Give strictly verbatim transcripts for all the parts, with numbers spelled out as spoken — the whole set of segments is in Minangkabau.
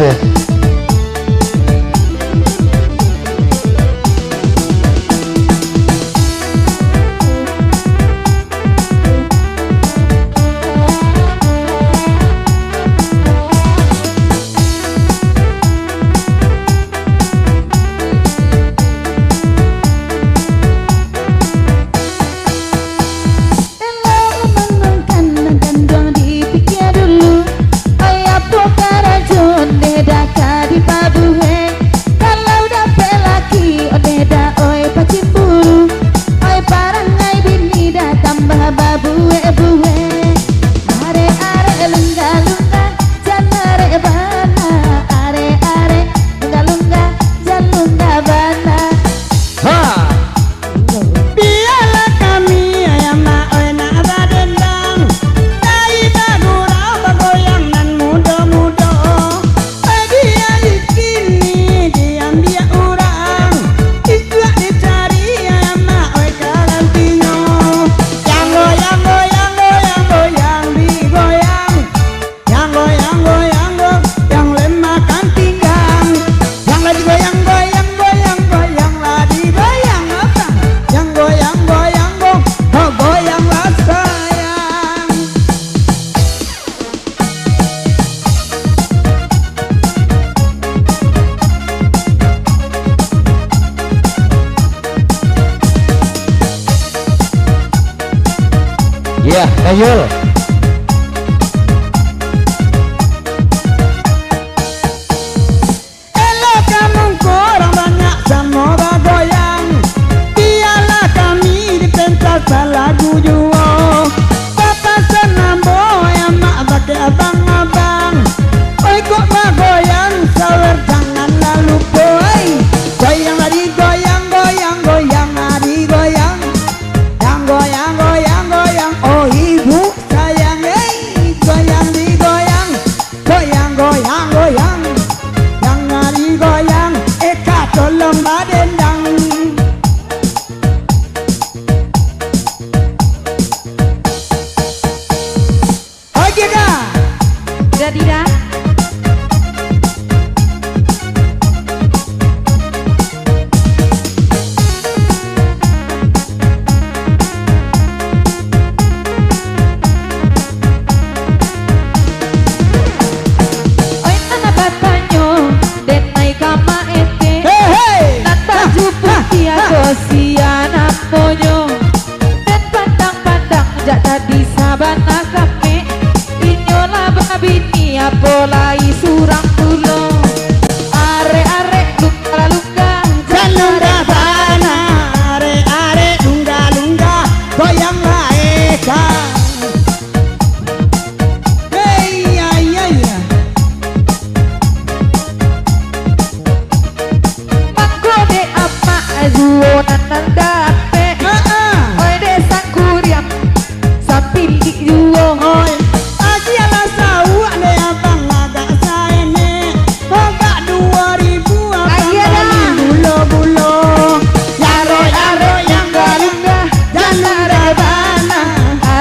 Elok manangkan nan kanduang dipikia dulu. Oi, apo karajo ndeh dah ka dipabuhek? Kalau dapek laki ondeh dah, oi, pacimburu. Oi, parangai bini dah tambah babuek-buek. Arek-arek lungga-lungga, jan arek bana. Arek-arek lungga-lungga, jan lungga bana. Ha! Bialah kami, ayah mak, oi, nak badendang. Dari bagurau bagoyang nan mudo-mudo. Oi, bialah kini diambiak urang. Isuak dicari, ayah mak, oi, karantinyo. Yang goyang, goyang, goyang, goyang, digoyang. Yang goyang, goyang, goyang, lemahkan pinggang. Yang lah digoyang, goyang, goyang, goyang, lah digoyang, abang. Yang goyang, goyang, go-, oh, goyanglah sayang. Iya, Kak Yul. Elok ka mungko urang banyak samo bagoyang. Bialah kami di pentas salagu juo. Papasan ambo, ayah mak, bakeh abang-abang. Oi, kok bagoyang sawer, janganlah lupo, oi. Goyang lah digoyang, goyang, goyang lah digoyang. Yang goyang, goyang, goyang, oh ibu sayang, eh, goyang digoyang, goyang, goyang, goyang, yang lah digoyang, eh, ka tolong badendang. Oke, Kak. Jadi dah. Oi, nan batanyo, den ai ka maete. Hei, hei. Nan baju putiah ko sia namonyo. Den pandang-pandang jak tadi sabana kami. Inyo lah babini, apo lai surang pulo. Arek-arek lungga-lungga, jan lungga bana. Arek-arek lungga-lungga, goyang lah eka. Hei, ya, ya, ya. Mangko dek amak juo nan dapek. Ha, ha. Oi, dek sangkuriang, sapilik juo. Oi, agiahlah sauak dek abang agak saenek. Agak duo ribu abang bali gulo-gulo. Yang goyang, goyang, goyang, jan lungga bana.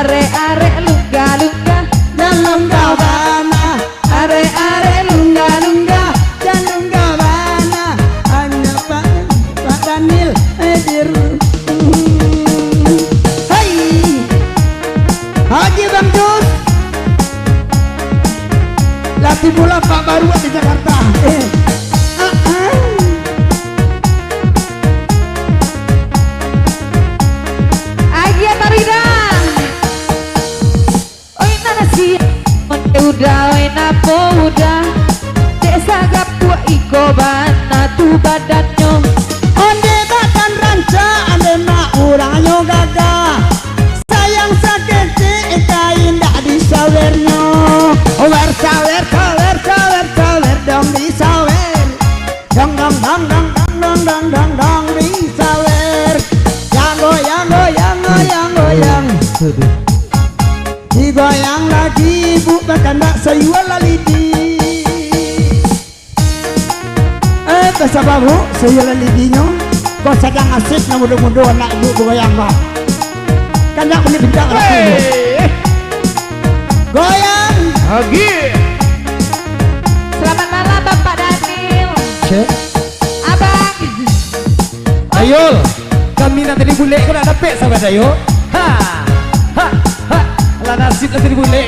Arek-arek lungga-lungga, jan lungga bana. Arek-arek lungga-lungga, jan lungga bana. Anyo Pak, Pak Daniel hadir. Hai. Haji Bang Jus. Lah tibolah Pak Baruak di Jakarta. Eh. Ah, ah. Haji Atarida. Oi, nan sia, onde udah, oi, napo udah, dek sagapuak iko bana tu badannyo. Onde badan rancak, onde mak urangnyo gagah. Sayang saketek, ka indak disawernyo. Wer sawer, sawer, sawer, sawer, dong disawer. Dang, dang, dang, disawer. Yang goyang, goyang, goyang, goyang. Digoyang lagi, Bu, bakandak sayua lalidi. Eh, basaba, Bu, sayua lalidinyo. Kok sadang asik nan mudo-mudo anak Ibu bagoyang, Pak. Kandak buliah pintak laki, Bu. Hei. Goyang. Lagi. Selamat malam, Pak Daniel. Cek. Abang. Dayul, kami nan tadi bulek ko nak dapek sahabat Dayul. Ha. Ha. Ha. Lah nasib lah tadi bulek.